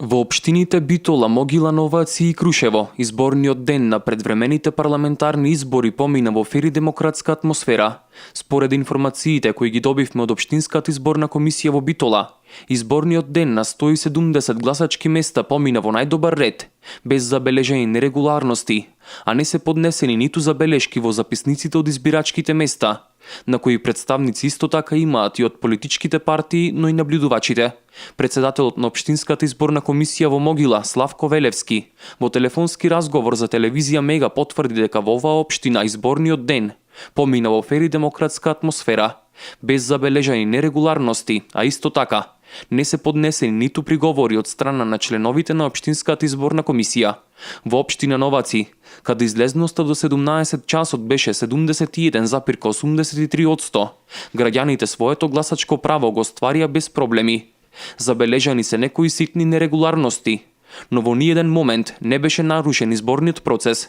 Во општините Битола, Могила, Новаци и Крушево, изборниот ден на предвремените парламентарни избори помина во фер и демократска атмосфера. Според информациите кои ги добивме од општинската изборна комисија во Битола, изборниот ден на 170 гласачки места помина во најдобар ред, без забележени нерегуларности, а не се поднесени ниту забелешки во записниците од избирачките места, на кои представници исто така имаат и од политичките партии, но и наблюдувачите. Председателот на општинската изборна комисија во Могила, Славко Велевски, во телефонски разговор за телевизија Мега потврди дека во оваа општина изборниот ден помина во фер и демократска атмосфера, без забележани нерегуларности, а исто така не се поднесени ниту приговори од страна на членовите на општинската изборна комисија. Во општина Новаци, каде излезноста до 17 часот беше 71,83%, граѓаните своето гласачко право го остварија без проблеми. Забележани се некои ситни нерегуларности, но во ниеден момент не беше нарушен изборниот процес,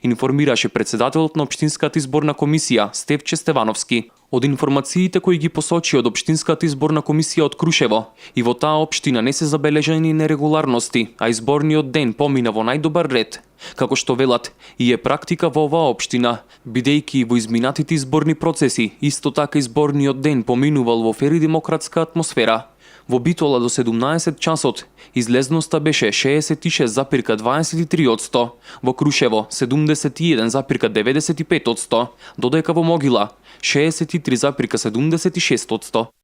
информираше председателот на општинската изборна комисија Стевче Стевановски. Од информациите кои ги посочи од општинската изборна комисија од Крушево, и во таа општина не се забележани нерегуларности, а изборниот ден помина во најдобар ред, како што велат и е практика во оваа општина, бидејќи во изминатите изборни процеси исто така изборниот ден поминувал во фер и демократска атмосфера. Во Битола до 17 часот излезноста беше 66,23%, во Крушево 71,95%, додека во Могила 63,76%.